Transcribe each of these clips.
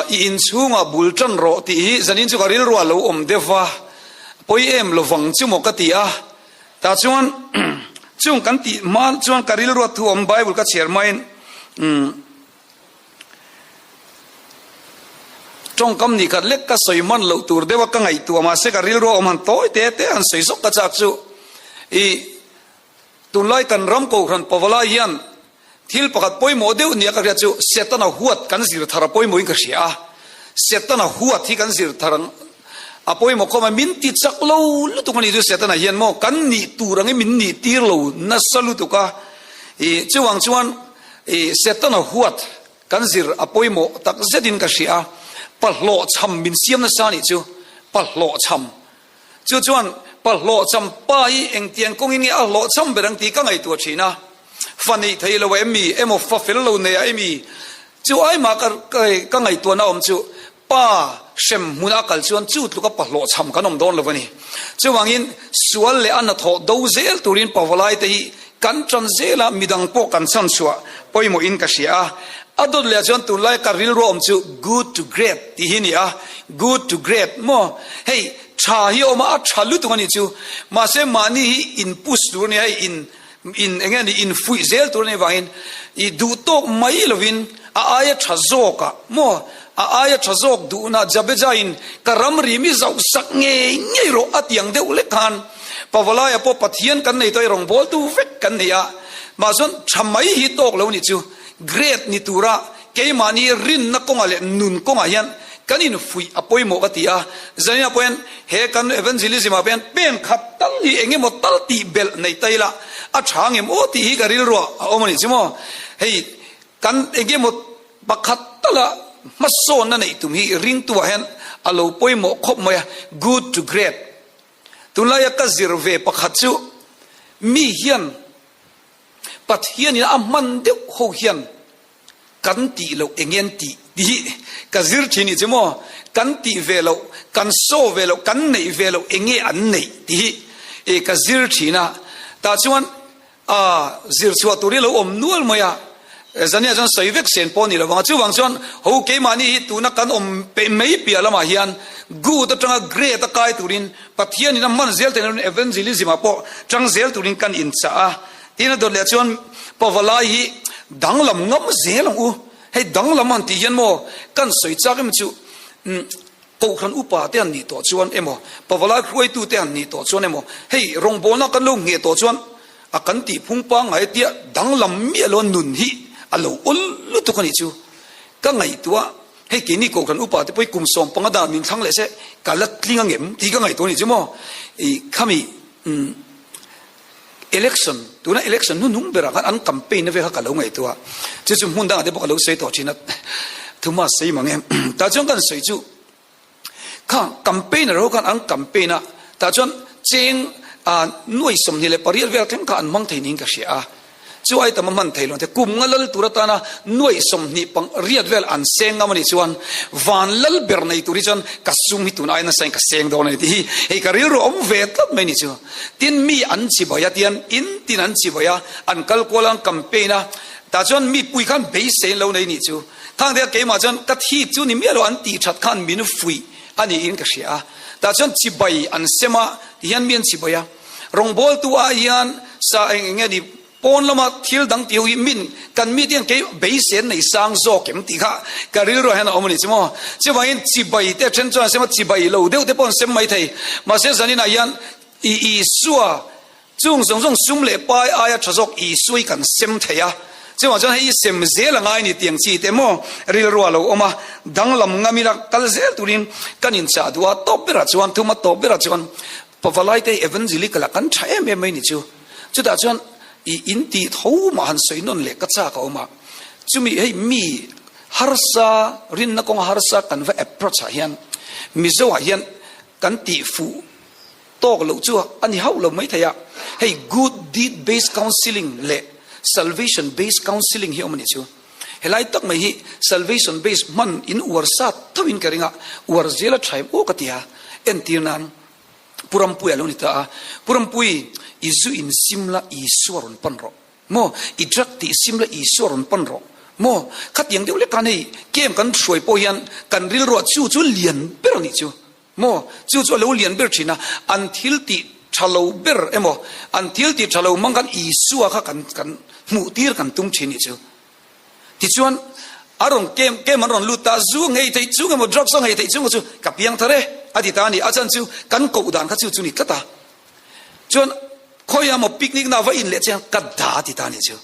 I inchhungah bul tan rawh tih hi zanin chu ka rilru a lo awm deuh va, pawi em lovang chu maw ka ti a. Tah chuan chung kan tih hma chuan ka rilru a thu awm Bible ka chhiar hmain tawngkam nih khat lek ka sawi hman loh tur deuh a ka ngaihtuah mahse ka rilru a awm han tawi te te han sawi zawk ka chak chu i Tunlai kan ram kohhran Pavalai hian thil pakhat pawimawh deuh nia ka hriat chu Setana huat kan zir thar a pawimawhin ka hria a. Setana huat hi kan zir thar a pawimawh khawp mai. Min ti chak lo lutuk a nih chu Setana hian maw kan nih tur angin min nih tir lo nasa lutuk a. I chuvang chuan i Setana huat kan zir a pawimawh tak zetin ka hria a. Pahlawhchham min siam nasa a nih chu pahlawhchham. Chu chuan pa hlawhcham pa hi engtiang kawngin nge a hlawhcham ber ang tih ka ngaihtuah thin a. Fa neih thei lo a em mi emaw fa fel lo nei a em mi? Chu ai mah ka ka ngaihtuahna awm chu pa hrem hmuna a kal chuan chu tluka pa hlawhchham kan awm dawn lo a ni. Chuvangin sual leh a hnathawh do zel turin pavalai te hi kan tan zel a, midang pawh kan chhan chhuah pawimawhin ka hria a. A dawt leh ah chuan tunlai ka rilru awm chu good to great tih hi a ni a, good to great maw? Hei tha hi a awm a, a tha lutuk a nih chu. Mahse mahni hi in push tur a ni a, hei in in eng nge ni in fuih zel tur a nih vangin i duh tawk mai lovin a aia tha zawkah maw a aia tha zawk duhna Jabeja in ka ramri mi zauh sak ngei ngei rawh a tiang deuh lek khan Pavalaia pawh Pathian kan nei tawh i rawngbawltu vek kan nei a, mah chuan tha mai hi tawk lo nih chu great ni tura keimahni rinna kawngah leh nun kawngah hian kan infuih a pawimawh ka ti a, zaninah pawh hian he kan evangelism ah pawh hian pen khat tal hi eng emaw tal tih belh nei ta ila a tha ngem aw tih hi ka rilruah a awm a nih chu maw. Hei kan eng emaw pakhat tala hmasawnna neih tum hi ringtuah hian a lo pawimawh khawp mai a, good to great. Tunlaia ka zir ve pakhat chu mi hian Pathianin a hman deuh ho hian kan tih loh eng nge an tih tih hi ka zir thin nih chu maw? Kan tih ve loh, kan saw ve loh, kan neih ve loh eng nge an neih tih hi e ka zir thin a. Tah chuan a zir chhuah tur hi lo awm nual mai a, Zania chuan sawi vek sen pawh a ni lo vang a, chuvang chuan ho keimahni hi tuna kan awm peih mai piah lamah hian good atanga great a kai turin Pathianin a hman zel theih evangelism ah pawh tang zel turin kan inchah a, tin a dawt leh chuan Pavalai hi danglam ngam zel ang u, hei danglam han tih hian maw kan sawi chak em chu Kohhran upa te han nih tawh chuan emaw Pavalai hruaitu te han nih tawh chuan emaw hei rawngbawlna kan lo ngheh tawh chuan a kan tih phung pangngai tia danglam miah lo nun hi a lo awl lutuk a nih chu ka ngaihtuah hei keini kohhran upa te pawh kum 15 dan min thlang leh se ka la tling angem tih ka ngaihtuah a nih chu maw i khami um election tuna election hnuhnung berah khan an campaign na vel kha ka lo ngaihtuah chu chu hmun dangah te pawh ka lo sawi tawh thin a thuma sawi mang em tah chuan kan sawi chu Kha campaigner ho khan an campaign a, tah chuan cheng nuai 28 vel thleng kha an hmang thei niin ka hria a. Chu ai tam a hman thei lo te kum nga lal tur atana nuai 28 vel an seng ngam a nih chuan van lal ber nei tur hi chuan ka sum hi tun ai nasa in ka seng dawn a ni tih hi hei ka rilru awm ve tlat mai ni chu. Tin mi an chibai a tian in tin an chibai a, an kal kual a an campaign a, tah chuan mipui khan beisei an lo nei nih chu. Khang te keimah chuan ka thik chu ni miah lo an tih that khan min fuih a niin ka hria a. Tah chuan chibai an sem a ti hian mi an chibai a. Rawngbawltu ah hian sa eng eng nge ni pawn lama thil dang tih ho hi min kan mi te hian kei beisen nei sang zawk em tih kha ka rilru ah hian a awm a ni chu maw. Chuvangin chibai te then chuan an sem a chibai lo deuh te pawh an sem mai thei. Mahse zaninah hian i Isua Chung zawng zawng sum leh pai aia tha zawk Isua hi kan sem thei a, chuvang chuan hei i sem zel a ngai ni tiang chi te maw rilru a lo awm a, danglam ngam ila kal zel turin kan inchah duh a, tawp berah chuan thuma tawp berah chuan pavalai te evangelical ah kan tha em em mai ni chu, chutah chuan i in tih tho mah han sawi nawn leh ka chak a awm a, chumi hei mi harsa rinna kawnga harsa kan va approach ah hian Mizo ah hian kan tih fuh Tawk loh chu a ni hauh lo mai thei a, hei good deed based counselling leh salvation based counselling hi awm a nih chu. Helai tak mai hi salvation based hman in uar sat tho in ka ring a, uar zel a tha em aw ka ti a, entir nan Pu Rampuia lo ni ta a, Pu Rampui i zu in sim la Isua rawn pan rawh maw, i drug tih sim la Isua rawn pan rawh. Maw? Khatiang deuh lek khan hei camp kan hruai pawh hian kan rilruah chu chu lian ber a nih chu. Maw? Chu chu a lo lian ber thin a, an thil tih tha lo ber emaw, an thil tih tha lo hmang khan Isua kha kan kan hmuh tir kan tum thin nih chu. Tichuan a rawn camp camp an rawn lut ta, zu ngei theih chung emaw drugs a ngei theih chung chu ka piang thar e a ti ta a ni. A chan chu kan koh dan kha chu chu ni tlat a. Chuan khawiah emaw picnic na va in leh chian ka da a ti ta a nih chu.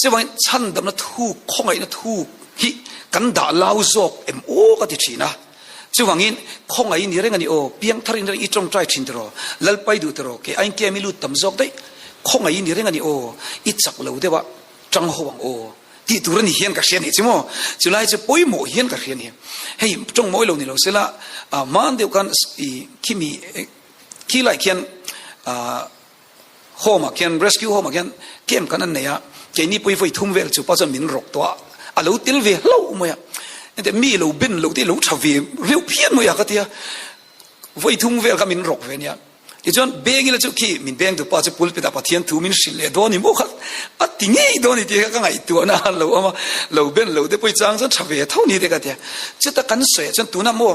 Chuvangin chhandamna thuk, khawngaihna thuk hi kan dah lau zawk em aw ka ti thin a. Chuvangin khawngaih ni reng a ni aw, piangthar in reng i tawngtai thin tiraw, Lalpai duh tiraw, kei aiin kem i lut tam zawk daih, khawngaih ni reng a ni aw, i chak lo deuh a, tang ho ang aw tih tur a ni hian ka hria ni chu maw. Chulai chu pawimawh hian ka hria ni. Hei tawng mawi lo ni lo sela, hman deuh khan i khimi khilai khian Home ah khian rescue home ah khian camp kan an nei a, keini pawh hi vawi thum vel chu pa chuan min rawk tawh a, a lo tel ve hlauh mai a, engteh mi lo ben loh te lo tha ve reuh phian mai a ka tia, vawi thum vel kha min rawk ve nia. Tichuan beng ila chu khi min beng dupa chu pulpit ah Pathian thu min hrilh leh dawn ni maw kha a ti ngei dawn ni tih kha ka ngaihtuahna a lo awm a, lo ben loh te pawh hi chang chuan tha ve tho ni te ka tia. Chuta kan sawi ah chuan tunah maw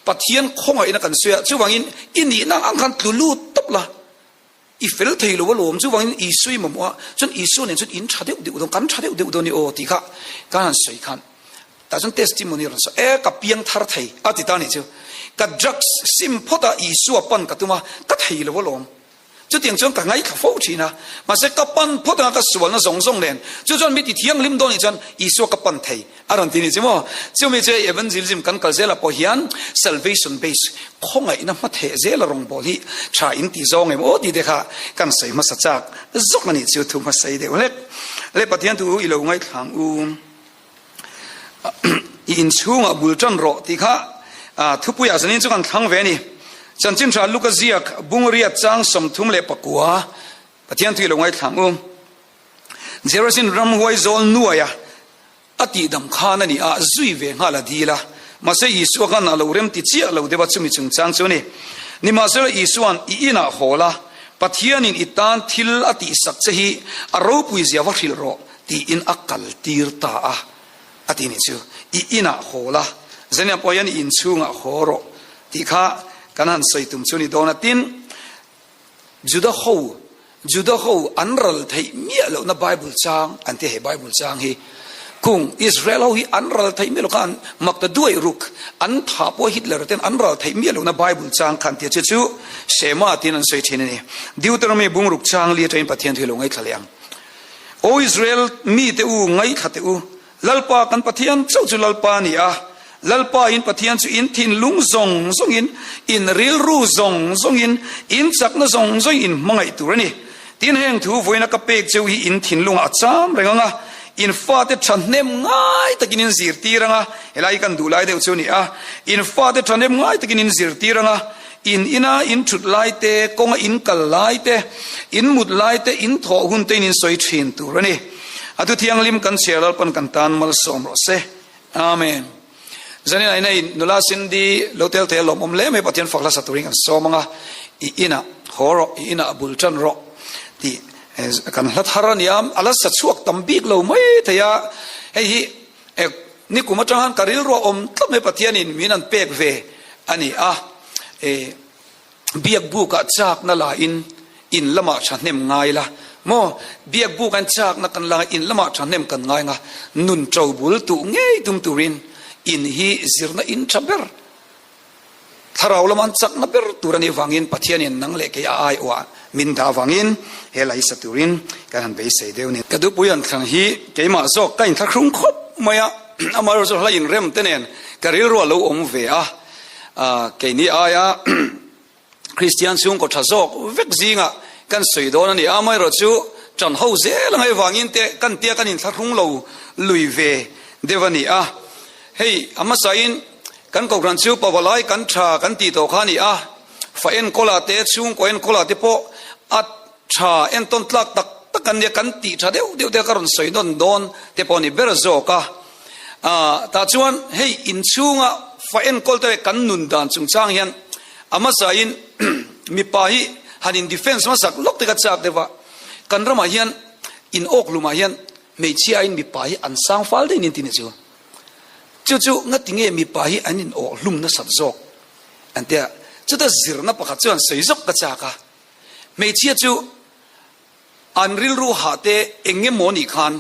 Pathian khawngaihna kan sawi a, chuvangin i nihna ang khan tlu lut tawp la, I fel thei lo alawm, chuvangin Isua i mamawh a, chuan Isua nen chuan in tha deuh deuh dawn, kan tha deuh deuh dawn i aw tih kha ka han sawi khan tah chuan testimony a rawn sawi, e ka piang thar thei a ti ta a nih chu, ka drugs sim phawt a Isua pan ka tum a, ka thei lo alawm, chutiang chuan ka ngaithla fo thin a, mahse ka pan phawt anga ka sualna zawng zawng nen, chu chuan mi ti thianghlim dawn nih chuan Isua ka pan thei. A rawn ti ni chu maw? Chumi chu hei evangelism kan kal zelah pawh hian salvation base, khawngaihna hmatheh zela rawngbâwl hi tha in ti zawng em aw tih te kha kan sawi hmasa chak zawk a nih chu thu hmasai deuh hlek. Le Pathian thu i lo ngaithlang u, i inchhungah bul tan rawh tih kha thupuiah zanin chu kan thlang ve a ni. Chanchin tha Luka ziak bungriat chang 39 Pathian thu i lo ngaithlang u. Jerasin ramhuai zawl nuaia a tihdam khan a ni a, zui ve nghal a dil a. Mahse Isua khan a lo rem ti chiah lo deuh a, chumi chungchang chu a ni. Nimahsela Isua'n i inah hawl a, Pathianin i tan thil a tihsak che hi a ropui zia va hrilh rawh tiin a kal tir ta a, a ti ni chu. I inah hawl a, zaniah pawh hian i inchhungah haw rawh tih kha kan han sawi tum chu a ni dawn a. Tin, Juda ho, Juda ho an ral theih miah lohna Bible chang an ti he Bible chang hi. Kung Israel ho hi an ral theih miah lo kha an mak ta duai ruk an tha pawh Hitler ten an ral theih miah lohna Bible chang kha an tia chu chu Shema tiin an sawi thin a ni. Deuteronomy bungruk chang li atangin Pathian thu hi lo ngaithla leh ang. Aw Israel mite u ngaithla teh u, Lalpa kan Pathian chauh chu Lalpa a ni a, Lalpa in Pathian chu in thinlung zawng zawngin, in rilru zawng zawngin, in chakna zawng zawngin in hmangaih tur a ni. Tin, heng thu vawiina ka pek cheu hi in thinlungah a cham reng ang a, in fate thahnem ngai takin in zirtir ang a, helai hi kan duh lai deuh chu a ni a, in fate thahnem ngai takin in zirtir ang a, in ina in thut lai te, kawnga in kal lai te, in mut lai te, in thawh hun te in in sawi thin tur a ni. A thu thianghlim kan chhiar Lalpan kan tan malsawm rawh se. Amen. Zanin aina in nula Cindy lo tel thei a lawmawm hle mai Pathian fak hlasa turin kan sawm anga i inah haw rawh i inah bul tan rawh tih kan hla thar a nia a la sa chhuak tam bik lo mai thei a hei hi nikum atang khan ka rilru a awm tlat mai Pathianin min an pek ve a ni a Biak bukah chakna la in in lamah thahnem ngai la maw? Biak buk an chakna kan la in lamah thahnem kan ngai nga nun to bul tuh ngei tum turin in hi zirna in tha ber thlarau lama an chakna ber tur a nih vangin Pathianin nang leh kei a aiawh min dah vangin he la hi sa turin kan han beisei deuh a ni. Ka dupui an thlang hi keimah zawk ka inthlahrung khawp mai a, amaherawhchu hla inrem te nen ka rilru a lo awm ve a. Keini aia Kristian chhungkaw tha zawk vek zingah kan sawi dawn a ni. Amaherawh chu ṭan ho zel angai vangin te kan tia kan inthlahrung lo lui ve deuh a ni a. Hei a hmasain kan kohhran chu pavalai kan ṭha kan tih tawh kha a ni a. Fa enkawlah te chhungkaw enkawlah te pawh a ṭha entawn tlak tak tak an nia kan tih ṭha deuh deuh te ka rawn sawi nawn dawn te pawh a ni ber zawk a. Tah chuan hei inchhunga fa enkawl te leh kan nun dan chungchang hian a hmasain mipa hi han in defence hmasak lawk te ka chak deuh a, kan ramah hian in awk hlumah hian Hmeichhia aiin mipa hi an sang fal daih nin tih chu. Chu chu ngatinge mipa hi an in awh hlum nasat zawk an tia. Chuta zirna pakhat chuan sawi zawk ka chak a. Hmeichhia chu an rilru hah te eng nge maw nih khan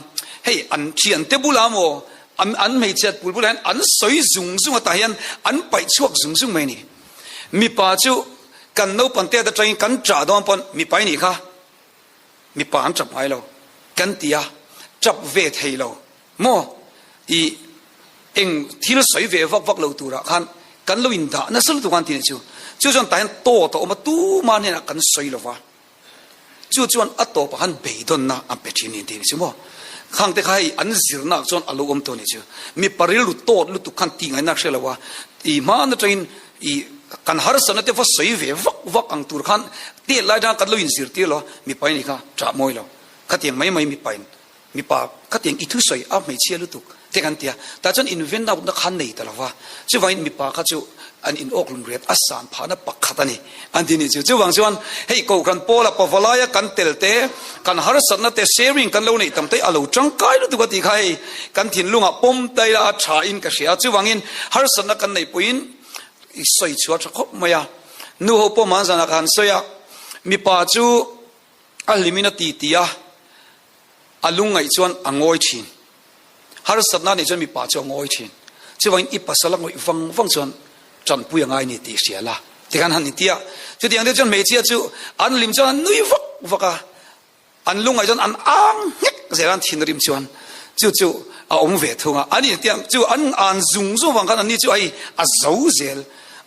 hei an thiante bulah maw an an hmeichhiat pul bulah hian an sawi zung zung a tah hian an paih chhuak zung zung mai a ni. Mipa chu kan naupang te atangin kan ṭah dawn pawn mipa i nih kha. Mipa an ṭap ngai lo kan ti a, ṭap ve thei lo maw i eng thil sawi ve vak vak lo turah khan kan lo indah nasa lutuk a an ti nih chu. Chu chuan tah hian tawt a awm a, tuma hnenah kan sawi lo va, chu chuan a tawpah khan beidawnna an pe ṭhin a ni an ti nih chu maw. Khang te kha hei an zirnaah chuan a lo awm tawh a nih chu. Mipa rilru tawt lutuk khan tih ngaihna a hre lo a, i hmaan aṭangin I kan harsatna te va sawi ve vak vak ang tur khan tet lai atanga kan lo inzirtir lo a, mipa in i kha ṭah mawi lo, khatiang mai mai mipa in mipa khatiang i thusawi a hmeichhia lutuk te kan ti a, tah chuan invent out na khan nei ta lo va, chuvangin mipa kha chu an in awk lum riat a san phahna pakhat a ni an ti nih chu. Chuvang chuan hei Kohhran pawla pavalaia kan tel te, kan harsatna te sharing kan lo neih tam te a lo tangkai lutuk a tih kha hei kan thinlungah pawm tai la a tha in ka hria a, chuvangin harsatna kan neih pawhin I sawi chhuah tha khawp mai a. Nu ho pawh mahni zanah ka han sawi a, mipa chu a hlimin a ti ti a, a lungngaih chuan a ngawi thin. Harsatna nih chuan mipa chu a ngawi thin. Chuvangin i pasal a ngawih vang vang chuan tanpui a ngai ni tih hria la tikhan han inti a. Chutiang te chuan hmeichhia chu an hlim chuan an nui vak vak a, An lungngaih chuan an ang nghek zel a, an thinrim chuan chu chu a awm ve thung a. Ani tiang chu an an zung zung vang khan anni chu hei a zo zel.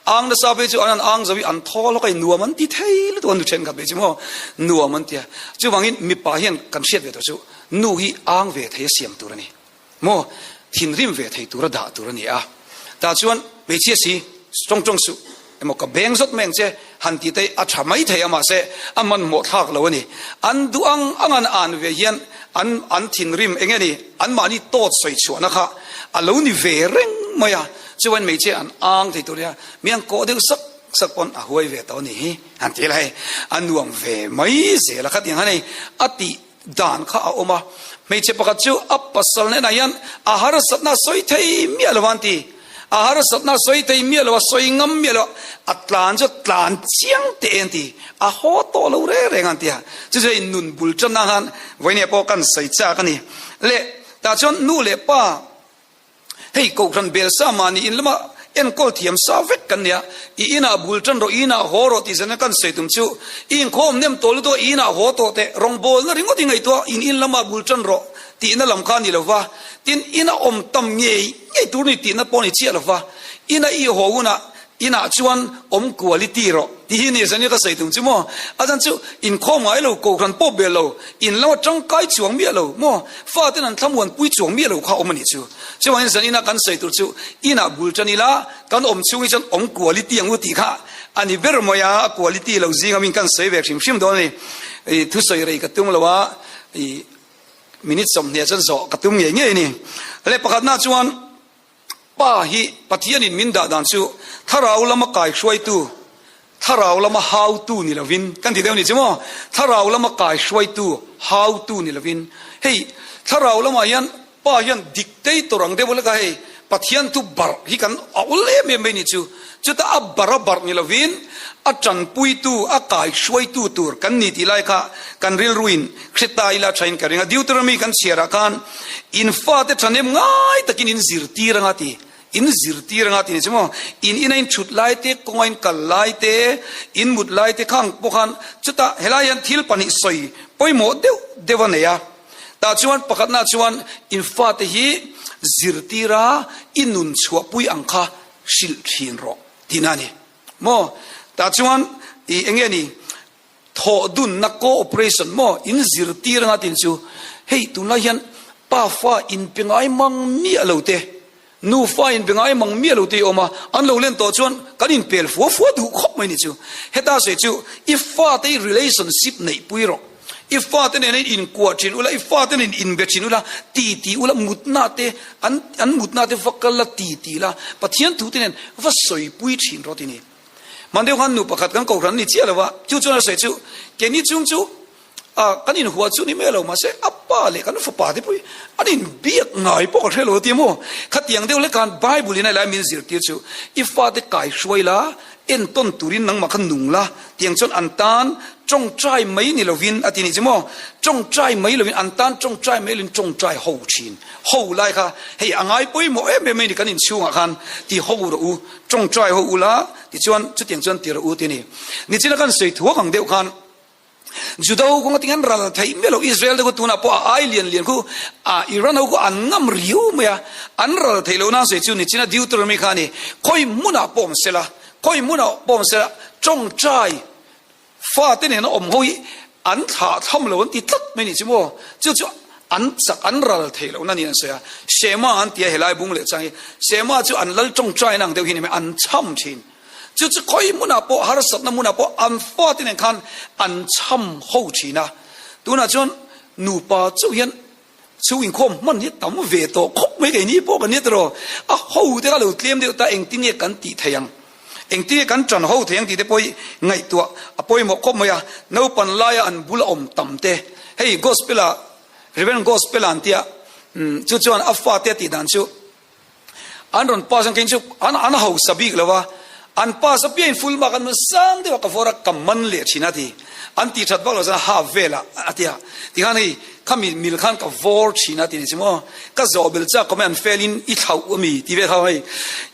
Ang nasa phei chu an an ang zo hi an thaw lawk a, nuam an ti thei lutuk a, nu thenkhat phei chu maw nuam an ti a. Chuvangin mipa hian kan hriat ve tawh chu nu hi ang ve thei a siam tur a ni. Maw thinrim ve thei tura dah tur a ni a, tah chuan hmeichhia si tawng tawng suh emaw ka beng zawt mai ang che han tih te a tha mai thei a mahse a hmanhmawh thlak lo a ni. An duh ang ang an an ve hian an an thinrim eng nge ni an mahni tawt sawi chhuahna kha a lo ni ve reng mai a, chuan hmeichhia an ang thei tur a nia, mi an kawh deuh sak sak pawn a huai ve tawh a ni hi han ti la hei a nuam ve mai zel a khatiang khan hei a tih Dan kha a awm a, hmeichhe pakhat chu a pasal hnenah hian a harsatna a sawi thei miah lo a an ti. A harsatna a sawi thei miah lo, a sawi ngam miah lo, a tlan chu a tlan chiang teh e an ti. A haw tawh lo reng reng a an ti a. Chu chu hei nun bul tanna khan vawinia pawh kan sawi chak a ni. Leh tah chuan nu leh pa Hei Kohhran bel sa mahni in lama enkawl thiam sa vek kan nia, i inah bul tan rawh, i inah haw rawh tih zan kan sawi tum chu i inkhawm nem tawh lutuk a, i inah haw tawh teh, rawngbawlna ringawt i ngaihtuah, in in lamah bul tan rawh tihna lam kha a ni lo va, tin ina awm tam ngei ngei tur ni tihna pawh a ni chiah lo va, ina i haw hunah Inah chuan awm quality rawh tih hi ni zan i ka sawi tum chu maw? A chan chu inkhawm ngai lo, kohhran pawh bel lo, in lo atangkai chuang miah lo maw? Faten an thlamuan pui chuang miah lo kha awm a nih chu. Chuvangin zan ina kan sawi tur chu inah bul tan ila kan awm chhung hi chuan awm quality ang u tih kha a ni ber mai a, a quality lo zing amin kan sawi ve hrim hrim dawn a ni. I thusawi rei ka tum lo a, i minute 20 chuan zawh ka tum ngei ngei a ni. Le pakhatna chuan Pa hi Pathianin min dah dan chu thlarau lama kaihruaitu, thlarau lama hautu ni lovin kan ti deuh ni chu maw? Thlarau lama kaihruaitu, hautu ni lovin. Hei thlarau lamah hian Pa hian dictator ang deuh leka hei Pathian thu barh hi kan aul em em mai ni chu. Chuta a barh a barh ni lovin a tanpuitu, a kaihruaitu tur kan ni tih lai kha kan rilruin hre ta ila thain ka ring a. Deuteronomy kan chhiarah khan In fate ṭhahnem ngai takin in zirtir anga ti, in zirtir anga ti ni chu maw? In ina in ṭhut lai te, kawnga in kal lai te, in mut lai te khang pawh khan chutah helai hian thil pahnih sawi pawimawh deuh deuh a nei a. Tah chuan pakhatna chuan in fate hi zirtir a, i nun chhuahpui ang kha hrilh ṭhin rawh tihna a ni maw? Tah chuan i eng nge ni? Thawh dunna cooperation maw in zirtir anga tin chu hei tunlai hian pa fa in pe ngai mang miah lo te, nu fa in pe ngai mang miah lo te i awm a, an lo len tawh chuan kan in pel fua fua duh khawp mai ni chu. Heta sawi chu i fate i relationship neih pui rawh, i fate nena in inkuah thin ula, i fate nen in inbe thin ula, ti ti ula, mutna te an an mutna te va kal la ti ti la, Pathian thu te nen va sawi pui thin rawh ti ni. Hman deuh khan nu pakhat kan kohhran a ni chiah lo a, chu chuan a sawi chu, Keini chung chu A, kan inhua chu ni mai lo, mahse a pa leh kan fapa te pawh hi an inbiak ngai pawh ka hre lo tia maw? Khatiang deuh hlek khan Bible in a lai min zirtir chu i fate kai hruai la, entawn turin nangmah kha nung la, tiang chuan an tan tawngtai mai ni lovin a ti nih chu maw? Tawngtai mai lovin an tan tawngtai mai lovin tawngtai ho thin. Ho lai kha hei a ngai pawimawh em em mai ni kan inchhungah khan ti ho rawh u, tawngtai ho ula tichuan chutiang chuan ti rawh u ti a ni. Nichina kan sawi thuak ang deuh khan Juda ho kawng ating an ral theih miah lo, Israel te khu tunah pawh a ai lian lian khu a Iran ho khu an ngam riau mai a, an ral theih loh nan sawi chu nichina Deuteronomy kha a ni, khawi hmunah pawh awm sela, khawi hmunah pawh awm sela tawngtai fate nena awm ho hi an thlah tham lo an ti tlat mai ni chu maw, chu chu an chak an ral theih loh na niin an sawi a, Shema an ti a helai bung leh chang hi, Shema chu an lal tawngtai na ang deuh hi ni mai, an cham thin. Chu chu khawi hmunah pawh harsatna hmunah pawh an fate nen khan an cham ho thin a. Tunah chuan nupa chauh hian chhung inkhawm hman hi tam ve tawh khawp mai keini pawh kan nia tiraw. A ho te kha lo tlem deuh ta engtin nge kan tih theih ang, engtin nge kan tan ho theih ang tih te pawh hi ngaihtuah a pawimawh khawp mai a. Naupan laia an bula awm tam te hei gospel ah Reverend Gospel an tia chu chuan a fate a tih dan chu An rawn pass ang khin chu an an hausa bik lo a, an pass apiangin full mark an man sang deuh a ka vawr a ka man leh thin a ti. An tih that vak lo chuan half vel ah a ti a, tikhan hei khami mil khan ka vawr thin a ti ni chu maw, ka zawh bel chak kawm e an fail in i thlauh ami ti vel kha hei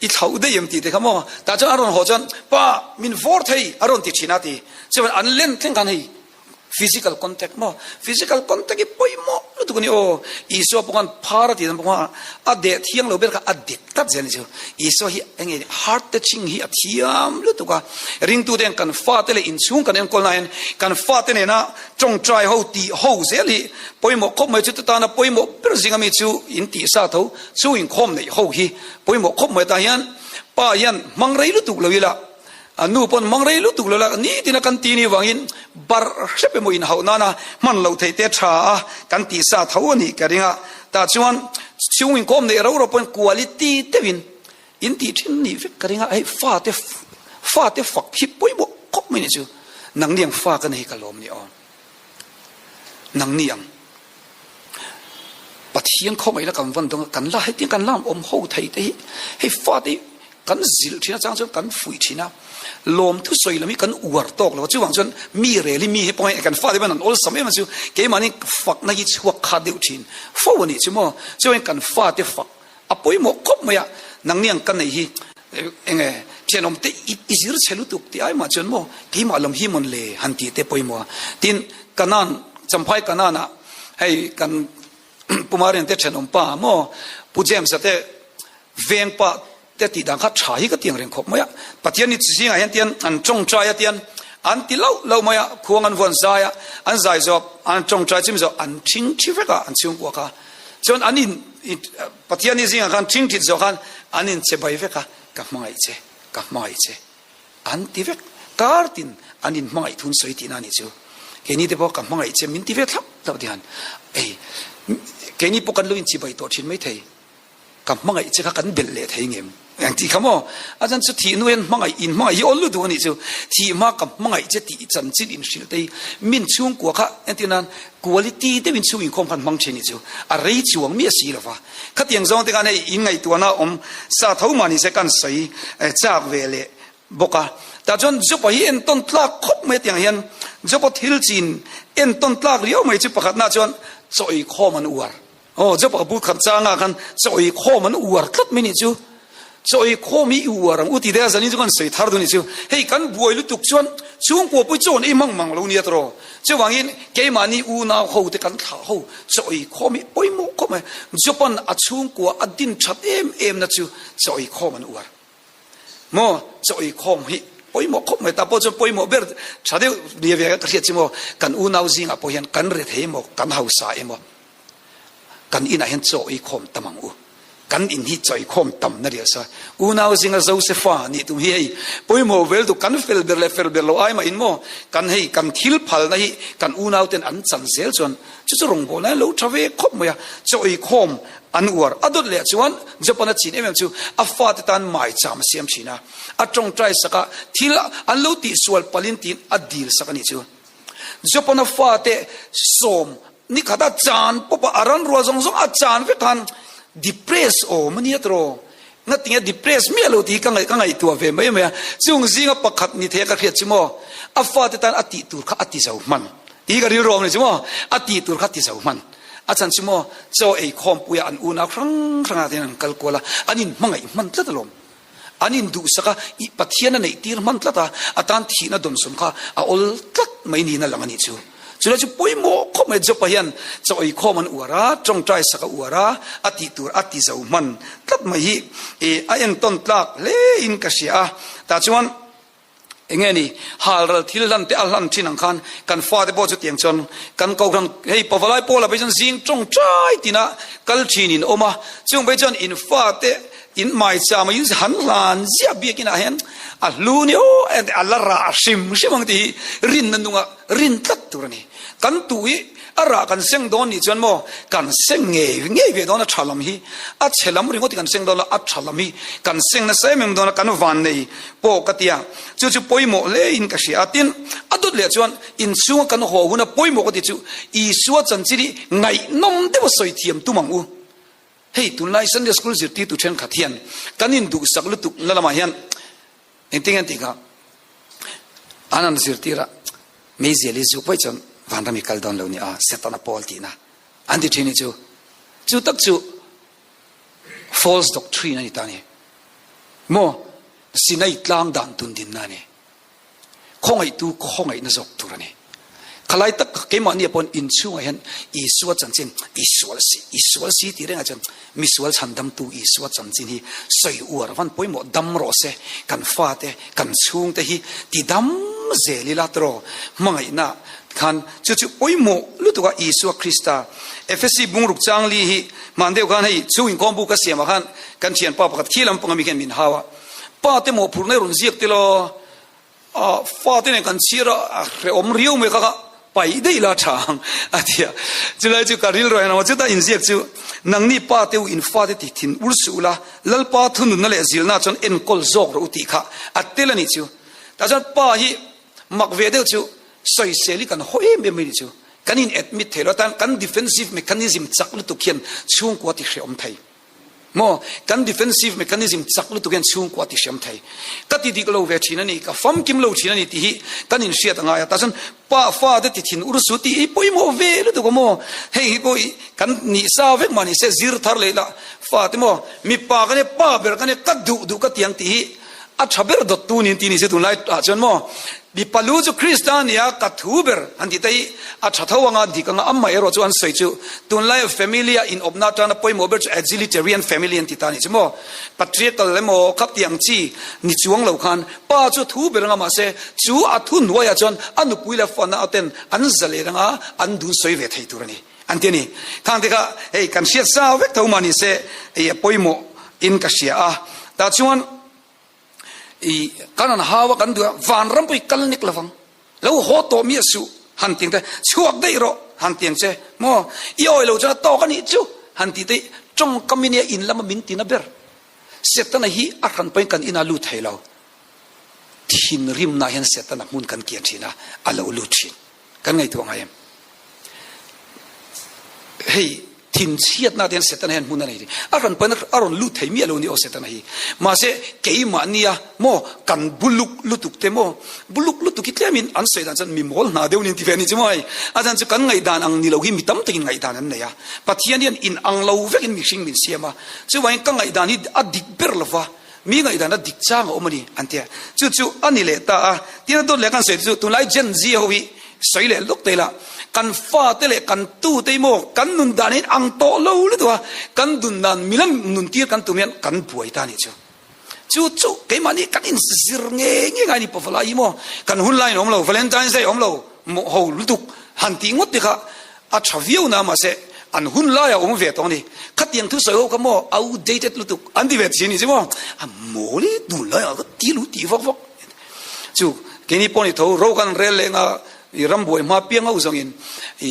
i thlauh daih em tih te kha maw, tah chuan an rawn haw chuan pa min vawr thei a rawn ti thin a ti, chuan an len thleng khan hei Physical contact maw? Physical contact hi pawimawh lutuk a ni aw. Isua pawh khan phar a tih dan pawh khan a deh thiang lo ber kha a dik tlat zel a ni chu. Isua hi eng nge heart touching hi a thiam lutuk a. Ringtute hian kan fate leh inchhung kan enkawl na hian kan fate nena tawngtai ho tih ho zel hi pawimawh khawp mai. Chuti tana pawimawh ber zinga mi chu in tih sa tho chu inkhawm neih ho hi pawimawh khawp mai. Tah hian pa hian hmang rei lutuk lo ila. A nu pawn mang rei lutuk lo la, nitin a kan ti ni vangin barh hrep emaw inhauh nana hman loh theih te tha a kan tih sa tho a nih ka ring a. Tah chuan chhung inkawm neih ro ro pawn quality deuhin in tih thin nih vek ka ring a, hei fate fate fak hi pawimawh khawp mai ni chu, nangni ang fa ka nei hi ka lawm ni aw. Nangni ang Pathian khawngaihna kan vawn dawn a, kan la hetiang kan la awm ho thei te hi hei fate hi kan zilh thin a chang chuan kan fuih thin a, lawmthu sawi lam hi kan uar tawk lo a, chuvang chuan mi rel hi mi hi pawh hei kan fate hian an awlsam em a chu keimahni fakna hi chhuak khat deuh thin fo a nih chu maw, chuvangin kan fate fak A pawimawh khawp mai a, nangni ang ka nei hi enge thianawm te i zir chhe lutuk tih ai mah chuan maw keimah lam hi mawn le han tih te pawimawh a. Tin, Kanan, Champhai Kanan ah hei kan Pumarian te thianawm pa maw Pu James a te veng pa te tih dan kha tha hi ka ti ang reng khawp mai a. Pathian ni zingah hian tian an tawngtai a tian an ti loh loh mai a, khuang an vuan zai a, an zai zawk an tawngtai chim zawk an thing thi vek a an chhungkua kha. Chuan an in Pathian i zingah khan thing thit zawh khan an in che bai vek a, ka hmangaih che, ka hmangaih che an ti vek. Kar tin an in hmangaih thun sawi tihna a nih chu. Keini te pawh ka hmangaih che min ti ve thlap thlap ti han ei keini pawh kan lo in chibai tawh thin mai thei. Ka hmangaih che kha kan belh leh thei ngem? Eng tih kha maw? A chan chu thih hnu hian hmangaih in hmangaih hi awl lutuk a nih chu. Thih hma ka hmangaih che tih chanchin in hrilh te hi min chhungkua kha entir nan quality deuhin chhung inkhawm khan hmang thin nih chu a rei chuang miah si lova. Khatiang zawng te khan hei in ngaihtuahna awm sa tho mah ni se kan sawi chak ve leh bawk a. Tah chuan Job-a hi entawn tlak khawp mai tiang hian Job-a thil chin entawn tlak riau mai chu pakhatna chuan chaw eikhawm an uar. Aw, Job-a bu khat changah khan chaw eikhawm an uar tlat mai nih chu. Chaw eikhawm hi i uar ang u ti deuh a, zanin chu kan sawi thar dun nih chu. Hei kan buai lutuk chuan chhungkua pui chaw an ei mang mang lo nia tawh. Chuvangin keimahni unau ho te kan thlah ho chaw eikhawm hi pawimawh khawp mai. Job-a'n a chhungkua a din that em em na chu chaw eikhawm an uar. Maw chaw eikhawm hi pawimawh khawp mai ta pawh chuan pawimawh ber tha deuh nia ve ka hriat chu maw kan unau zingah pawh hian kan rethei emaw kan hausa emaw kan inah hian chaw eikhawm tam ang u kan in hi chaw eikhawm tam na rial sa unau zinga Josefa nih tum hi hei pawimawh vel tu kan fel ber leh fel ber lo ai mah in maw kan hei kan thil phalna hi kan unau ten an chan zel chuan chu chu rawngbawlna lo tha ve khawp mai a chaw eikhawm An uar a dawt leh chuan Japan a chin em em chu a fate tan maicham a siam thin a, a tawngtai sak a, thil an lo tihsual palin tiin a dil sak a nih chu. Jopana fate sawm ni khat a chan pawp a, a ran rual zawng zawng a chan vek khan depress awm a nia tiraw? Ngatinge depress miah lo tih hi ka ngaih ka ngaihtuah ve mai mai a, chung zinga pakhat ni thei a ka hriat chu maw a fate tan a tih tur kha a ti zo hman tih hi ka rilru awm a ni chu maw, a tih tur kha a ti zo hman. A chhan chu maw chaw ei khawmpuia an unau hrang hrangah te hian an kal kual a, an inhmangaih hman tlat alawm. An induhsak a, i Pathian a neih tir hman tlat a, a tan thihna dawnsawn kha a awl tlat mai niin a lang a nih chu. Chulai chu pawimawh khawp mai Jopa hian chaw ei khawm an uar a, tawngtai sak a uar a, a tih tur a ti zo hman tlat mai hi i a entawn tlak hle in ka hria a. Tah chuan Enge ni, halral thil hlan te a hlan thin ang khan kan fate pawh chutiang chuan kan kohhran hei pavalai pawlah phei chuan zing tawngtai tina kal thin in awm a, chung phei chuan in fate in maicham a in han hlan ziah biakin ah hian a hlu ni aw a la rah hrim hrim ang tih hi rinna nunga rin tlat tur a ni. Kan tu hi a rah kan seng dawn nih chuan maw kan seng ngei ngei ve dawn a tha lam hi a chhe lam ringawt hi kan seng dawn lo a tha lam hi kan seng nasa em em dawn a kan van nei pawh ka tia chu chu pawimawh hle in ka hria a tin a dawt leh chuan inchhunga kan haw huna pawimawh ka ti chu Isua chanchin hi ngaihnawm deuh a sawi thiam tum ang u hei tunlai Sunday school zirtirtu thenkhat hian kan induhsak lutuk na lamah hian Engtin an tih kha an an zirtir a, meizial hi zuk vaih chuan vanram hi kal dawn lo ni a, Setana pawl tihna an ti thin hi chu, chu tak chu false doctrine a ni ta a ni. Maw Sinai tlang dan tun dinna a ni. Khawngaihtu khawngaihna zawk tur a ni. Khalai tak keimahni ah pawhin inchhungah hian Isua chanchin, I sual si, i sual si tih rengah chuan misual chhandamtu Isua chanchin hi sawi uar van pawimawh dam rawh se, kan fate, kan chhungte hi ti dam zel ila tiraw hmangaihna khan chu chu pawimawh lutuk a Isua Krista Efesi bungruk changli hi hman deuh khan hei chhung inkhawm bu ka siamah khan kan thianpa pakhat khi lampang ami khian min hau a, pa te mawhphurhna i rawn ziak telaw? A fate nen kan chhir a, a hrehawm riau mai kha kha paih daih la tha ang a ti a. Chulai chu ka rilru hian a chuta inziak chu nangni pa te u in fate ti thin ur suh ula, Lalpa thununna leh zilna chuan enkawl zawk rawh u tih kha a tel a nih chu. Tah chuan pa hi mak ve deuh chu sawisel hi kan haw em em mai nih chu. Kan in admit thei lo atan kan defensive mechanism chak lutuk hian chhungkua ti hrehawm thei. Maw? Kan defensive mechanism chak lutuk hian chhungkua ti hriam thei. Ka ti dik lo ve thin a ni, ka famkim lo thin a ni tih hi kan inhriat a ngai a. Tah chuan pa fa te ti thin ur su tih hi pawimawh ve lutuk a maw? Hei hi pawh i kan nih sa vek mah ni se zir thar leh lah fa te maw mipa ka nia pa ber ka nia ka duh duh ka ti ang tih hi A tha ber dawttu niin ti ni se tunlai ah chuan maw mipa lu chu Krista a ni a, ka thu ber an tih te hi a tha tho anga dik anga amah erawh chu an sawi chu tunlai family a inawpna atana pawimawh ber chu egalitarian family an ti ta a ni chu maw patriarchal emaw khap tih ang chi ni chuang lo khan pa chu thu ber anga mahse chu a thu hnuaiah chuan a nupui leh fana ten an zalen anga an dun sawi ve thei tur a ni an ti a ni. Khang te kha hei kan hriat sa vek tho mah ni se hei a pawimawh in ka hria a, tah chuan i kan han hau a kan duh a vanram pawh i kal nek lovang lo haw tawh miah suh han tiang te chhuak daih rawh han tiang che maw i awi lo chuan a tawk a nih chu han tih te tawngkam in nia in lama min tina ber Setana hi a hran pawhin kan inah lut thei lo thinrimna hian Setana hmun kan kian thin a a lo lut thin kan ngaihtuah ngai em hei thinchhiatna te hian Setana hian hmun a nei a rawn pawn a rawn lut thei miah lo ni aw Setana hi mahse keimah nia maw kan buluk lutuk te maw buluk lutuk hi tlemin an sawi dan chuan mi mawl hna deuh nin ti ve ni chu maw hei a chan chu kan ngaihdan ang ni lo hi mi tam takin ngaihdan an nei a Pathian hian in ang lo vekin mihring min siam a chuvangin ka ngaihdan hi a dik ber lova mi ngaihdan a dik chang a awm a ni an ti a chu chu a ni leh ta a tin a dawt leh kan sawi te chu tunlai Gen Z ho hi sawi leh lawk te ila kan fa te leh kan tu te hi maw kan nun dan hi ang tawh lo lutuk a kan dun dan milan nun tir kan tum hian kan buai ta a nih chu chu chu keimahni kan in zir nge nge ngai ni pavalai hi maw kan hun laiin awm lo Valentine's Day awm lo maw ho lutuk han tih ngawt te kha A tha viau na mahse an hun lai a awm ve tawng a ni. Khatiang thu sawi ho kha maw outdated lutuk an ti ve thin ni chu maw a mawl i dun lai ah ka ti lu ti vak vak chu keini pawh ni tho ro kan rel leh nga i rambuai hma piang ho zawng in i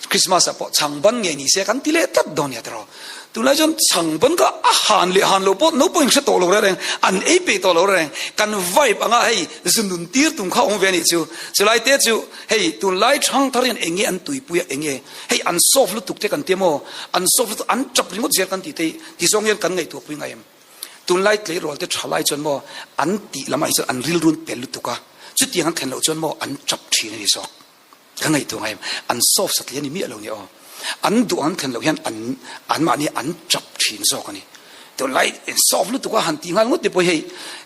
Christmas ah pawh chhang ban ngei ni se kan ti leh tlat dawn nia tiraw. Tunlai chuan chhang pawn kha a han leh han lo pawh naupang in hre tawh lo reng reng, an ei peih tawh lo reng reng. Kan vibe anga hei zu nun tir tum kha awm ve a nih chu. Chulai te chu hei tunlai thang thar hian eng nge an tuipui a, eng nge hei an soft lutuk te kan ti maw, an soft lutuk an tap ringawt zel kan tih te hi ti zawng hian kan ngaihtuah pui ngai em? Tunlai tleirawl te tha lai chuan maw an tih lamah hi chuan an rilrun pel lutuk a, chutiang an thlen loh chuan maw an tap thin a ni zawk. Ka ngaihtuah ngai em, an soft satliah a ni miah lo ni aw. An duh ang thlen loh hian an anmahni an tap thin zawk a ni. Tunlai soft lutuk a han tih nghal ngawt te pawh hi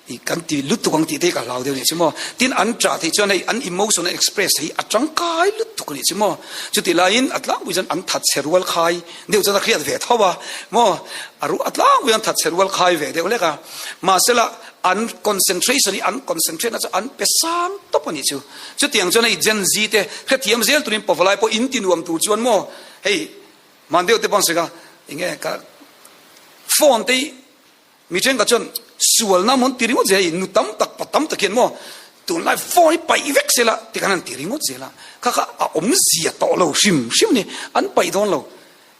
hei kan ti lutuk ang tih te hi ka hlau deuh a nih chu maw. Tin an tah theih chuan hei an emotion an express hi a tangkai lutuk a nih chu maw. Chutih laiin a tlangpui chuan an that chhe rual khai deuh chuan a hriat ve tho a maw. A ruh a tlangpui an that chhe rual khai ve deuh hlek a. Mahsela an concentration hi an concentrate na chu an pe sang tawp a nih chu. Chutiang chuan hei Gen Z te hrethiam zel turin pavalai pawh in ti nuam tur chuan maw hei hman deuh te pawh an sawi kha enge ka phone te hi mi thenkhat chuan sualna maw an ti ringawt zel a hei nu tam tak pa tam tak hian maw tunlai phone hi paih vek sela tikhan an ti ringawt zel a kha kha a awmzia tawh lo hrim hrim a ni an paih dawn lo.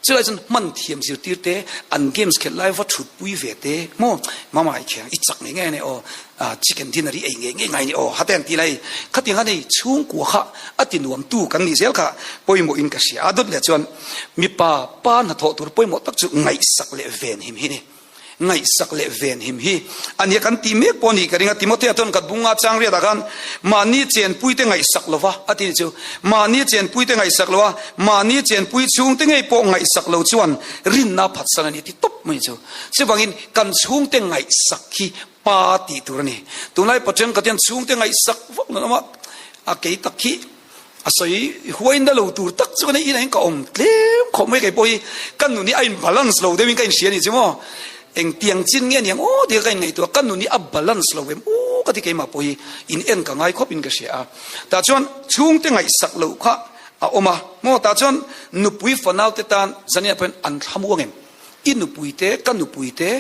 Chulai chuan hman thiam zirtir te, an games khelh lai va thut pui ve te, maw mama i khiang i chak ngei ngei a ni aw, chicken dinner i ei ngei ngei ngai a ni aw, hate an ti lai. Khatiang khan hei chhungkua kha a ti nuam tu kan nih zel kha pawimawh in ka hria. A dawt leh chuan mipa pa hnathawh tur pawimawh tak chu ngaihsak leh venhim hi ni. Ngaihsak leh venhim hi a nia kan tih mek pawh a nih ka ring a. Timothea chuan ka bunga chang riatah khan mahni chenpuite ngaihsak lova a ti ni chu. Mahni chenpuite ngaihsak lo a, mahni chenpui chhungte ngei pawh ngaihsak lo chuan rinna phatsan a ni ti tawp mai chu. Chuvangin kan chhungte ngaihsak hi pa tih tur a ni. Tunlai Pathian ka tian chhungte ngaihsak vak lo a, a kei tak hi A sawi huai na lo tur tak chu ka nei inah ka awm tlem khawp mai kei pawh hi ka nun hi a in balance lo deuhin ka inhria a ni chu maw engtiang chin nge aniang aw tia ka inngaihtuah ka nun hi a balance lo em aw ka ti keimah pawh hi in en ka ngai khawp in ka hria a tah chuan chhungte ngaihsak loh kha a awm a maw tah chuan nupui fanau te tan zaniah pawhin an thlamuang em i nupui te ka nupui te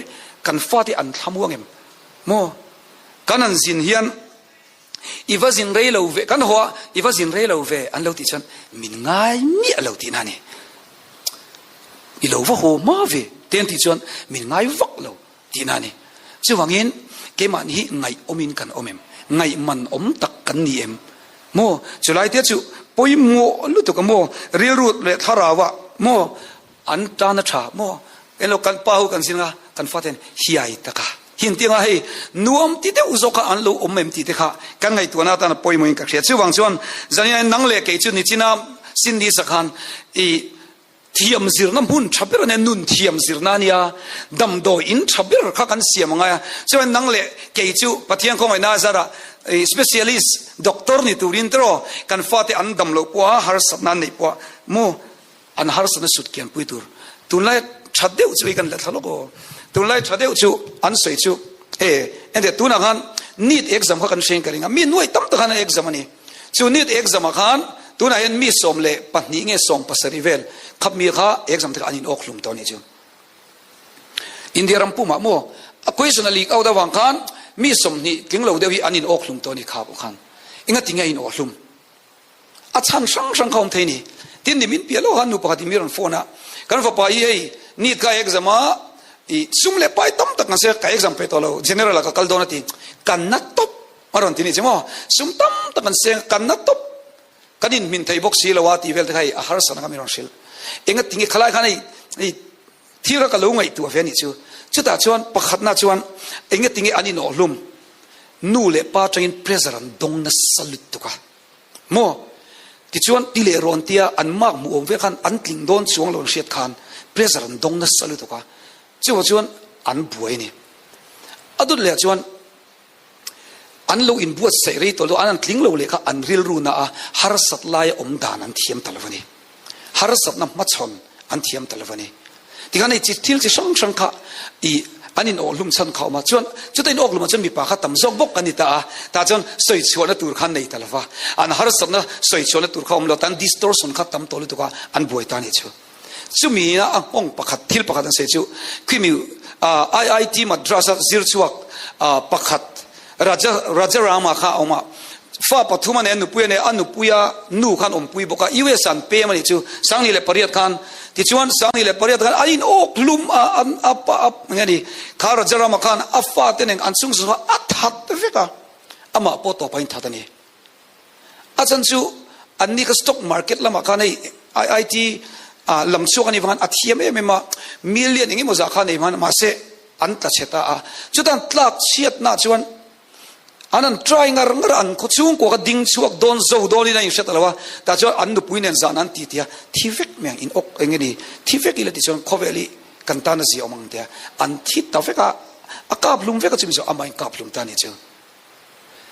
kan fate an thlamuang em maw kan an zin hian I va zin rei lo ve, kan haw a, i va zin rei lo ve an lo tih chuan min ngai miah lo tihna a ni. I lo va haw hma ve te an tih chuan min ngai vak lo tihna a ni. Chuvangin keimahni hi ngaihawmin kan awm em? Ngaihman awm tak kan ni em? Maw? Chulai te chu pawimawh lutuk a maw? Rilru leh thlarauah maw? An tan a tha maw? Englo kan pa ho kan zin a, kan faten hiai taka hin tianga hei nuam ti deuh zawk kha an lo awm em tih te kha kan ngaihtuahna atan a pawimawhin ka hria. Chuvang chuan zaniain nang leh kei chu nichina Cindy sakhan i thiam zirna hmun tha ber a nia, nun thiam zirna a nia, damdawi in tha ber kha kan siam angai a. Chuan nang leh kei chu Pathian khawngaihna a zarah i specialist doctor ni turin teraw kan fate an dam loh pawh a, harsatna an neih pawh a maw An harsatna sut kian pui tur. Tunlai tha deuh chu i kan let thla lawk aw. Tunlai tha deuh chu an sawi chu e ente tunah khan NEET exam kha kan hrein ka ring a, mi nuai tam tak khan an exam a ni. Chu NEET exam ah khan tunah hian mi 12 nge 70 vel khap mi kha exam te kha an in awk hlum tawh a nih chu. India ram pumah maw a question a leak out avang khan mi 20 tling lo deuh hi an in awk hlum tawh a ni kha pawh khan. Engati nge a in awk hlum? A chhan hrang hrang kha awm thei ni. Tin ni min piah lo khan nu pakhat in mi rawn phone a, kan fapa hi hei NEET ka exam a, i sum leh pai tam tak nase ka exam pe tawh lo, general ah ka kal dawn a ti, kan na tawp a rawn ti ni che maw, sum tam tak an seng a, kan na tawp, kan in hmin thei bawk si lo a tih vel te kha hei a harsa na kha mi rawn hrilh. Enga tinge khalai khan hei hei thil kha ka lo ngaihtuah ve a nih chu. Chutah chuan pakhatna chuan enga tinge an inawhhlum, nu leh pa atangin pressure an dawng nasa lutuk a. Maw? Tichuan ti leh rawn tia an mark hmuh awm vek khan an tling dawn chuang lo an hriat khan pressure an dawng nasa lutuk a, chuvang chuan an buai a ni. A dawt leh ah chuan an lo inbuatsaih rei tawh lo, an an tling lo leh kha an rilru na a harsat laia awm dan an thiam ta lo a ni. Harsatna hmachhawn an thiam ta lo a ni. Tikhan hei chi thil chi hrang hrang kha i an in awhlum chhan kha a awm a, chuan chuta in awklum ah chuan mipa kha tam zawk bawk an ni ta a, tah chuan sawi chhuahna tur kha an nei ta lo va, an harsatna sawi chhuahna tur kha a awm lo, tan distortion kha tam tawh lutuk a, an buai ta a nih chu. Chumi a a nghawng pakhat thil pakhat an sawi chu khimi IIT Madras a zir chhuak pakhat Raja Rajarama kha a awm a. Fa pathum a nei a, nupui a nei a, a nupuia nu khan awmpui bawk a, US ah an pem a nih chu, 2008 khan. Tichuan 2008 khan an in awk hlum a, an a pa a eng nge ni, kha Rajarama khan a fate nen an chhung zawng a that vek a, amah pawh tawpah in that a ni. A chan chu an ni kha stock market lamah khan hei IIT lam chhuak a nih vang khan a thiam em em a, million eng emaw zah kha a nei hman a, mahse an tla chhe ta a. Chutan tlak chhiatnaah chuan An an try ngar ngar a, an khaw chhungkua kha ding chhuak dawn zo dawnin a inhre ta lo a, tah chuan an nupui nen zan an ti ti a, thi vek mai ang, in awk eng nge ni, thi vek ila ti chuan khawvel hi kan tan a zia awm ang tia, an thi ta vek a, a kap hlum vek a chumi chu amah in kap hlum ta a ni chu.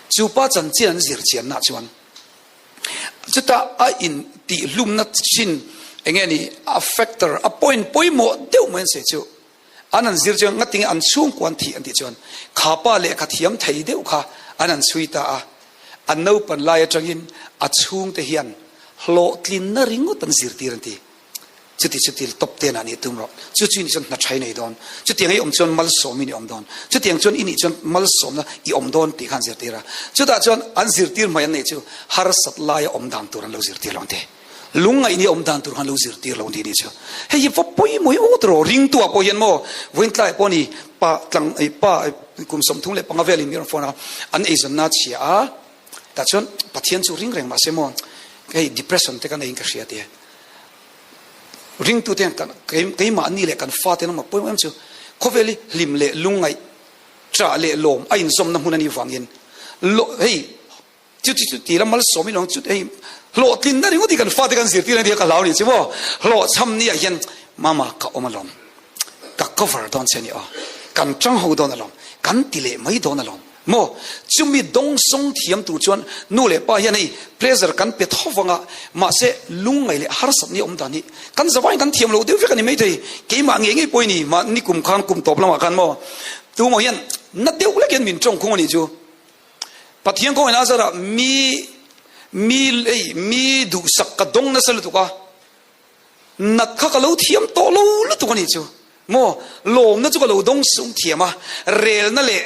Chu pa chanchin an zir chianna chuan chutah a in tih hlumna chin eng nge ni a factor a point pawimawh deuh mai an sawi chu. An an zir chuan ngatinge an chhungkua an thih an tih chuan kha pa lehkha thiam thei deuh kha an an chhui ta a, an naupan lai atangin a chhungte hian hlawhtlinna ringawt an zirtir an ti. Chuti chu til tawp te nah nih tum rawh, chu chu i nih chuan hna tha i nei dawn, chutiang i awm chuan malsawmin i awm dawn, chutiang chuan i nih chuan malsawmna i awm dawn tih kha an zirtir a. Chutah chuan an zirtir hmai an neih chu harsat laia awm dan tur an lo zirtir lo an ti. Lungngaih ni awm dan tur khan lo zirtir lo ni ni chu. Hei hi va pawimawih awt rawh ringtu ah pawh hian maw vawiin tlai pawh ni pa tlang ei pa kum 35 vel in mi rawn phone a an eizawn na chhia a tah chuan Pathian chu ring reng mahse maw hei depression te ka nei in ka hria tia ringtu te hian kan keimah ni leh kan fa te lamah pawimawh em chu khawvel hi hlim leh lungngaih ṭah leh lawm a inzawmna hmun a nih vangin hei Chu chu chu ti la malsawm in awm chu hei hlawhtlinna ringawt hi kan fate kan zirtir ang tih ka hlau ni chu maw hlawhchham ni ah hian mama ka awm alawm ka cover dawn che ni aw kan tang ho dawn alawm kan ti leh mai dawn alawm maw chumi dawngsawng thiam tur chuan nu leh pa hian hei pressure kan pe tho vang a mahse lungngaih leh harsat ni awm dan hi kan zavaiin kan thiam loh deuh vek a ni maithei keimah ngei ngei pawh i ni mahni kum khan kum tawp lamah khan maw tumah hian na deuh lek hian min tawng khung a nih chu. Pathian kawngin a zarah mi mi lei mi duhsak ka dawng nasa lutuk a, nat kha ka lo thiam tawh lo lutuk a nih chu maw, lawmna chu ka lo dawng sung thiam a, relna leh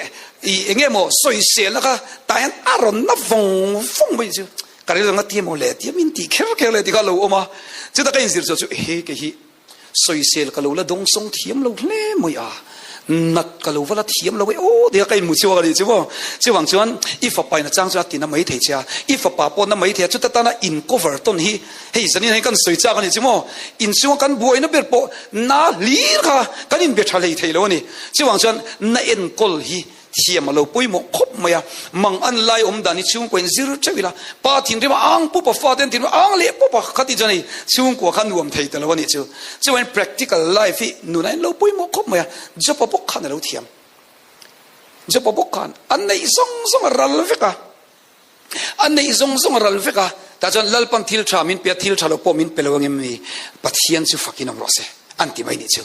i eng nge maw sawiselna kha tah hian a rawn na vawng vawng mai chu ka rilru anga ti emaw le tia min tih kher kher le tih kha a lo awm a, chutah ka inzir chhuah chu ehe kei hi Sawisel ka lo la dawngsawng thiam lo hle mai a, nat ka lo va la thiam lo e aw tia ka inhmu chhuak a nih chu maw. Chuvang chuan i fapa in a chang chuan a ti na mai thei che a, i fapa pawh na mai thei a, chuta tana in cover tawn hi hei zanin hei kan sawi chak a nih chu maw. Inchhunga kan buaina ber pawh na hlir kha kan inbe tha hlei thei lo a ni. Chuvang chuan na enkawl hi Thiam a lo pawimawh khawp mai a, mang an lai awm dan hi chhungkua in zir teuh ila, pa thinrim a ang pup a, fate an thinrim a ang leh pup a, khati chuan hei chhungkua kha nuam thei ta lo a nih chu. Chuan practical life hi nunah in lo pawimawh khawp mai a, Jopa bawk khan a lo thiam. Jopa bawk khan a neih zawng zawng a ral vek a, a neih zawng zawng a ral vek a, tah chuan Lalpan thil tha min pe a, thil tha lo pawh min pe lo angem ni, Pathian chu fakin awm rawh se an ti mai nih chu.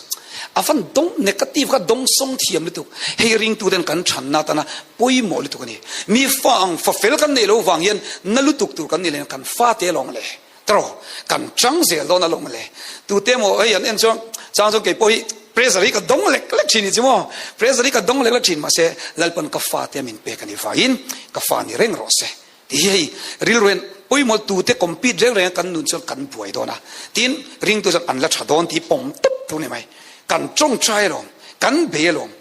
A van dawng negative kha dawng sawng thiam lutuk, hei ringtu ten kan thanna atana pawimawh lutuk a ni. Mi fa ang fa fel kan neih loh vang hian na lutuk tur kan ni leh kan fate alawng le tawh kan chang zel dawn alawng le. Tute emaw hei an en chuan chang chuan keipawh hi pressure hi ka dawng lek lek thin ni chu maw, pressure hi ka dawng lek lek thin mahse Lalpan ka fate min pek a nih vangin ka fa ni reng rawh se tih hi hei rilru hian pawimawh tute compete reng reng a kan nun chuan kan buai dawn a, tin ringtu chuan an la tha dawn tih pawm tawp tur a ni mai, kan tawngtai alawm, kan bei alawm.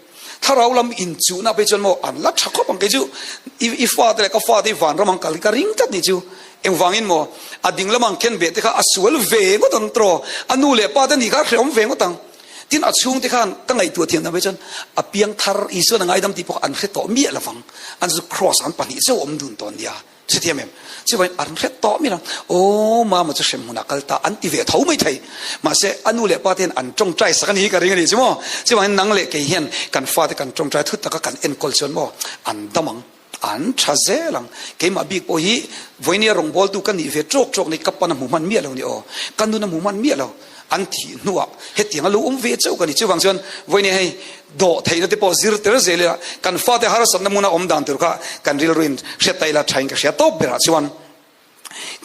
Thlarau lam inchuhna phei chuan maw an la tha khawp ang kei chu i fate leh ka fate hi vanram ang kal hi ka ring tlat ni chu engvangin maw a ding lam ang khen ve te kha a sual ve ngawt ang tawh a nu leh pa te nih kha a hrehawm ve ngawt ang tin a chhungte khan ka ngaihtuah thiam dan phei chuan a piang thar Isuan a ngaidam tih pawh an hre tawh miah lovang an zu cross an pahnih chauh awm dun tawh nia. Chutiang em? Chuvangin an hre tawh mi lo. Aw mama chu hrem hmunah kal ta an ti ve tho mai thei. Mahse a nu leh pa te hian an tawngtai sak a ni hi ka ring a ni chu maw. Chuvangin nang leh kei hian kan fate kan tawngtai thut taka kan enkawl chuan maw an dam ang, an tha zel ang. Keimah bik pawh hi vawinia rawngbawltu ka nih ve tawk tawk ni ka pan a hmu hman miah lo ni aw. Ka nun a hmu hman miah lo. An thih hnuah hetiang a lo awm ve chauh ka ni. Chuvang chuan vawinia hei dawh theihna te pawh zir tel zel ila kan fate harsatna hmuna awm dan tur kha kan rilruin hriat ta ila thain ka hria tawp berah chuan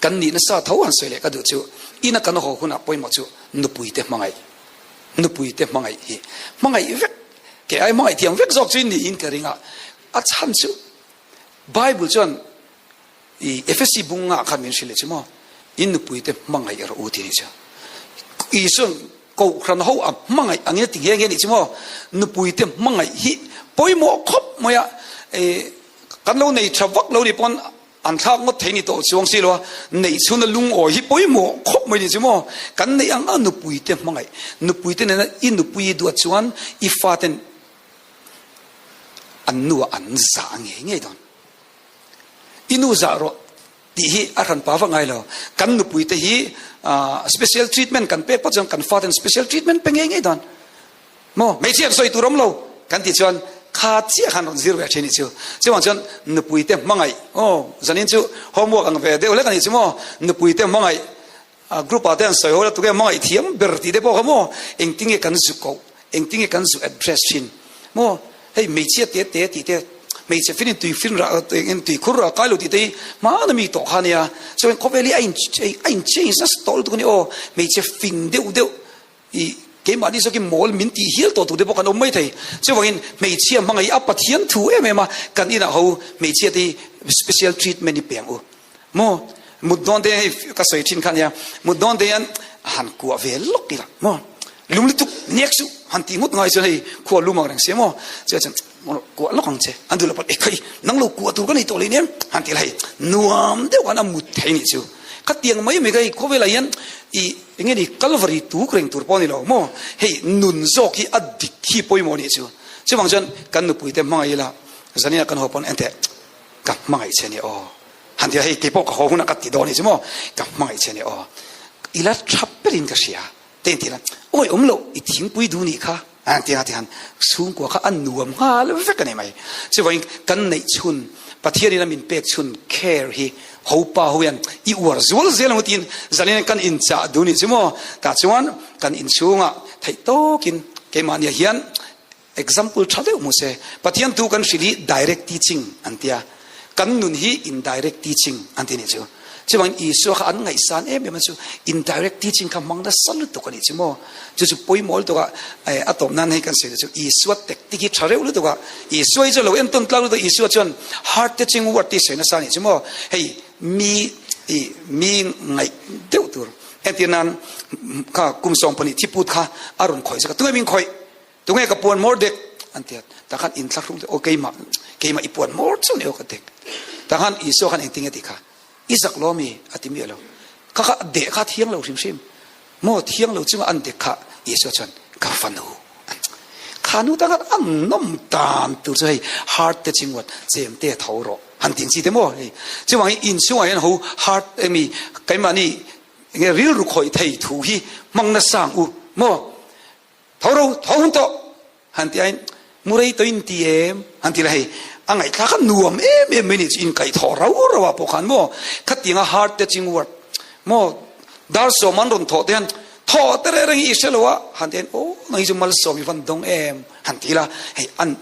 kan nih nasa tho han sawi leh ka duh chu ina kan haw hunah pawimawh chu nupui te hmangaih nupui te hmangaih hi hmangaih vek ke ai hmangaih thiam vek zawk chu niin ka ring a a chhan chu Bible chuan. I Efesi bungah khan min hrilh leh chu maw, in nupuite hmangaih rawh u ti a nih chu. Isuan kohhran ho a hmangaih angin a ti nghe nghe a nih chu maw, nupuite hmangaih hi pawimawh khawp mai a, kan lo nei tha vak lo nih pawn an thlak ngawt thei ni tawh chuang si lo a, neih chhuna lungawi hi pawimawh khawp mai a nih chu maw, kan neih ang a nupuite hmangaih, nupuite nena i nupui i duat chuan i faten an nuah an zah ngei ngei dawn. I nu zah rawh tih hi a hran pa vak ngai lo. Kan nupui te hi special treatment kan pek phawt chuan kan faten special treatment pe ngei ngei dawn. Maw hmeichhia an sawi tur awm lo kan tih chuan kha chiah khan rawn zir ve thin i chu. Chuvang chuan nupui te hmangaih aw zanin chu homework ang ve deuh hlek a nih chu maw nupui te hmangaih group ah te an sawi ho la tuke hmangaih thiam ber tih te pawh kha maw engtinge kan zu koh engtinge kan zu address thin maw hei hmeichhia te te tih te hmeichhe fin in tui fin rah in tui khur rah kai lo tih te hi hmana mi tawh kha ania chuan khawvel hi a in a in change nasa tawh lutuk a ni aw hmeichhe fing deuh deuh i keimahni zawkin mawl min tih hial tawh tur te pawh kan awm mai thei chuvangin hmeichhia hmangaih a Pathian thu em em a kan inah ho hmeichhia te hi special treatment i peng u Maw mut dawn te hei ka sawi thin kha nia mut dawn te hian han kuah ve lawk ila maw lum lutuk nek suh han tih ngut ngai chuan hei khua lum ang reng sia maw chuan chuan kuah lawk ang che an duh lo pawn ekhai nang lo kuah tur ka nei tawh leh nia han ti la hei nuam deuh khan a mut thei nih chu khatiang mai mai ka hei khawvelah hian i enge ni kalvari tuk reng tur pawh a ni lo maw hei nun zawk hi a dik hi pawimawh nih chu chuvang chuan kan nupui te hmangaih ila zania kan haw pawn enteh ka hmangaih che nia aw han ti a hei keipawh ka haw hunah ka ti dawn a ni chu maw ka hmangaih che nia aw i la tha berin ka hria te inti la awi awm loh i thingpui duh nih kha an ti a ti han chhungkua kha a nuam nghal vek a ni mai chuvangin kan neih chhun Pathianin a min pek chhun care hi hopa ho hian i uar zual zel ang tiin zanin kan inchah duh nih chu maw tah chuan kan inchhungah theih tawkin keimahniah hian Example tha deuh hmu se, Pathian thu kan hrilh hi direct teaching an tia, kan nun hi indirect teaching an ti nih chu. Chuvangin Isua kha an ngaihsan em em a chu indirect teaching kha hmang nasa lutuk a nih chu maw. Chu chu pawimawh lutuk a, a tawp nan hei kan sawi chu Isua tactic hi tha reuh lutuk a, Isua hi chu lo entawn tlak lutuk a, Isua chuan heart teaching word tih sawi nasa a nih chu maw. Hei mi i mi ngaih deuh tur entir nan kha kum 12 thiput kha a rawn khawih zek a, tunge min khawih? Tunge ka puan mawr dek? An ti a. Tah khan inthlahrung deuh, aw keimah, keimah i puan mawr chu ni aw ka dek. Tah khan Isua khan engtin nge ti kha? I zak lo mi? A ti miah lo. Kha kha deh kha thiang lo hrim hrim. Maw thiang lo chunga an dek kha Isua chuan ka fanu. Kha nu tah khan an nawm tan tur chu hei heart te chingawt chem te tho rawh han tin chi te maw hei. Chuvangin inchungah hian ho heart emi keimahni enge rilru khawih thei thu hi hmang nasa ang u maw. Tho ro, tho hun tawh! Han ti aiin, Mu rei tawh in ti em? Han ti la, hei, a ngaihthlak a nuam em em mai ni chu inkaih thawh rau rau ah pawh khan maw, khatianga heart touching word maw, dar sawm an rawn thawh te hian thawh te reng reng hi i hre lo a, han ti aiin, aw, nang hi chu malsawm i van dawng em? Han ti la, hei, an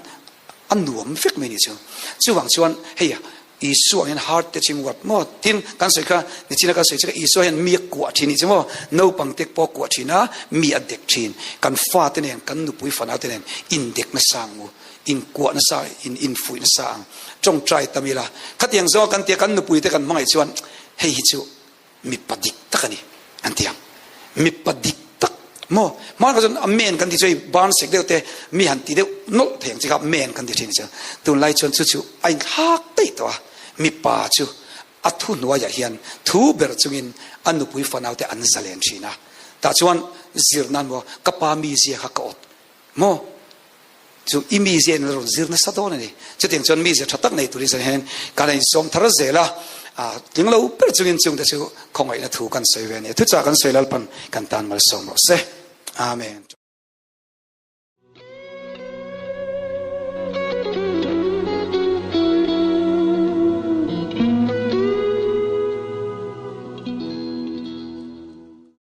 a nuam vek mai ni chu. Chuvang chuan hei, Isua hian heart touching word maw? Tin, kan sawi kha, nichina kan sawi che kha Isua hian mi a kuah thin nih chu maw? Naupang te pawh a kuah thin a, mi a dek thin. Kan fate nen, kan nupui fanau te nen indek nasa ang u, inkuah nasa, in infuih nasa ang. Tawngtai tam ila, khatiang zawnga kan tia kan nupui te kan hmangaih chuan hei hi chu mipa dik tak a ni an ti ang. Mipa dik tak maw? Hmaan kha chuan a men kan ti chu hei ban sek deuh te mi han ti deuh nawlh thei ang chi kha men kan ti thin chu. Tunlai chuan chu chu a inthlak daih tawh a, mipa chu a thu hnuaiah hian thu ber chungin a nupui fanau te an zalen thin a. Tah chuan zir nan maw ka pa mizia kha ka awt maw? Chu i mizia in rawn zir nasa dawn a ni. Chutiang chuan mizia tha tak nei turin zan hian kan insawm thar zel a, tling lo ber chungin chungte chu khawngaihna thu kan sawi ve a ni. Thuchah kan sawi Lalpan kan tan malsawm rawh se. Amen.